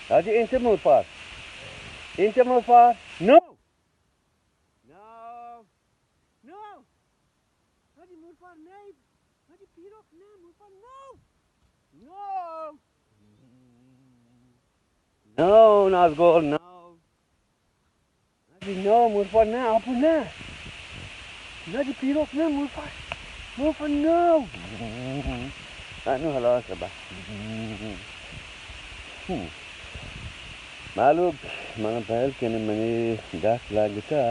حاجی، انت مورپار. انت مورپار. نو. نو. نو. حاجی، مورپار نہ. حاجی، پیروک نہ، مورپار نو. نو. نو، نازگل، نو. حاجی، نو، مورپار نہ، آپو نہ. نہ جی، پیروک نہ، مورپار. مورپار نو. انو ہلاس ابا. مالوک، من پہل کنی منی دست لگتا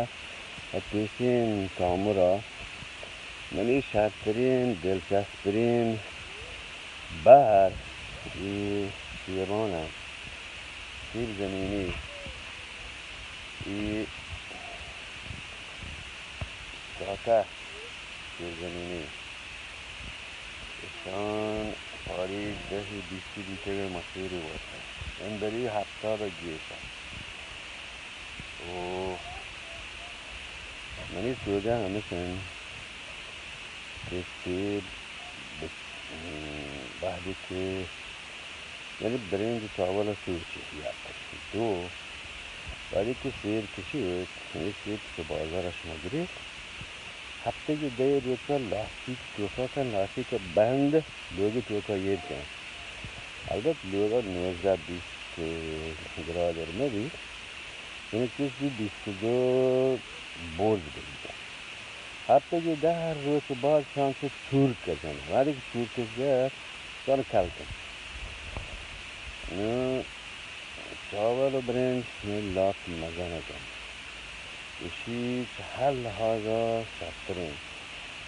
ء پیشین کامرا منی شرترین، دلچسپترین بہر ای سیبان انت. سیب زمینی، ای کاکا سیب زمینی. اشان پاری دہ بیستی بیتگ ء مسیری واسطہ. امبری ہفتاد ء گیش ء. او منی سوجا ہمیش انت کہ سیب بچ-، وہدے کہ یعنی برنج چاول ء سوچ یک. دو، وہدے کہ سیب کشیت، یعنی سیب چہ بازار ء شما گریت، ہفتگی دہ روچ ء لاستیک توکا کن، لاستیک ء بند لوگی توکا ایر کن. البت لوگ ء نوزدہ بیست گراد ار مہ بیت، یعنی چیز بی بیست و دو برز بگیت. ہفتگی دہ روچ بعد شان چہ چورک جنت. وہدے کہ چورک جت، شان کل کن. نوں چاول و برنج ہمے لاپ مزن اتنت. ایشی چہ ہر لحاظا شرتریں.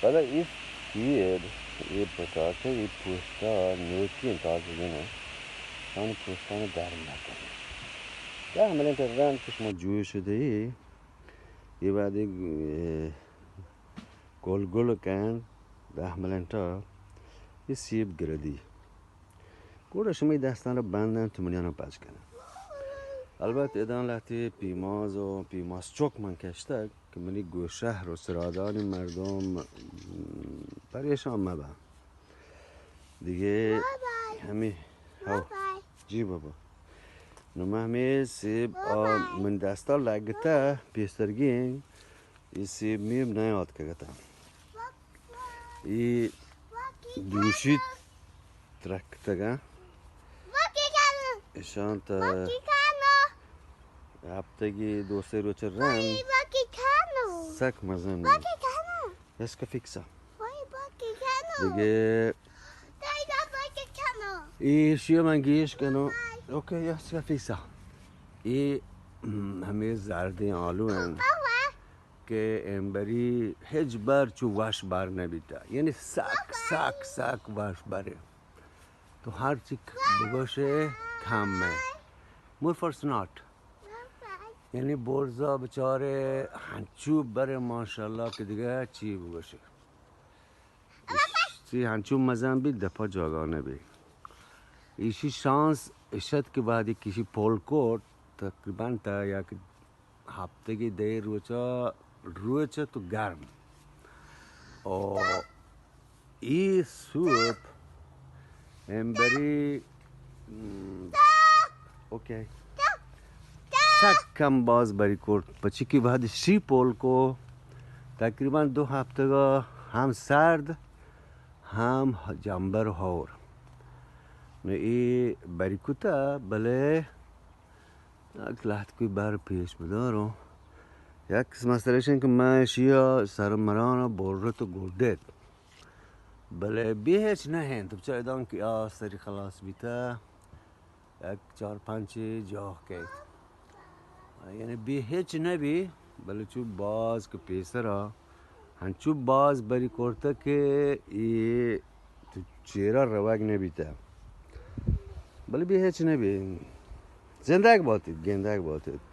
پدا اے سیب، اے پٹاٹے، اے پوستا نوکی انت، تازگین انت. آن پوستان گرم نکنیں. دہ منٹ رند کہ شما جوش دئے، اے بعد اے گل گل کن، دہ منٹ اے سیب گردی. گڑا شمئے دستان را بندن تو منیانا پچ کنن. البت ادان لہتے پیماز و پیماز چک من کشتگ کہ منی گوشہر و سرادانی مردم، م، پریشان مبن. دیگه بابا. ہمی، ہو. بابا. جی بابا. نو من ہمی سیب بابا. آ من دستا لگتا پیسترگین. اے سیب میب نیاتکگ اتاں. اے دوشی ترکتگاں. اشان تا ہپتگی دو سے روچ رند سک مزن. اسکا فکسا. دیگه ایشی من گیش کنو. اوکے، اسکا فکسا. اے ہمیں زردیں آلو ہیں. کہ امبری ہچ بر چو وش بر نبیتا، یعنی سک سک سک وش برے. تو ہر چی بگوشے کم ہے. مور فارس ناٹ. یعنی برزا بچارے ہنچو برے ماشاءاللہ کہ دیگه چی بگوشے. سی ہنچو مزن بی دپا جاگا نبی. ایشی شانس اشت کہ وہدی کشی پول کوٹ تقریباً تا یک ہپتگی دہ روچا، روچ تو گرم. او ای سوپ امبری، م، اوکے. سک کم باز بری کرت، پچی کہ وہدی شی پول کو تقریباً دو ہپتگا ہم سرد، ہم جمبر ہور. نو ای بری کتا، بلے یک لحظ کوئی بر پیش بداروں. یک قسم است ریشن کہ من شیا سر مرانا بورت و گوڈت. بلے بی ہچ نہ انت. تو بچار ادان کہ آ سری خلاص بیتا. یک چار پنچ جاہ کیت. یعنی بی ہچ نہ بی، بلے چو باز کہ پیسرا ہنچو باز بری کرتہ کہ ای تو چیرا روگ نہ بیتہ. بلے بی ہچ نہ بی. زندگ باتید، گندگ باتید.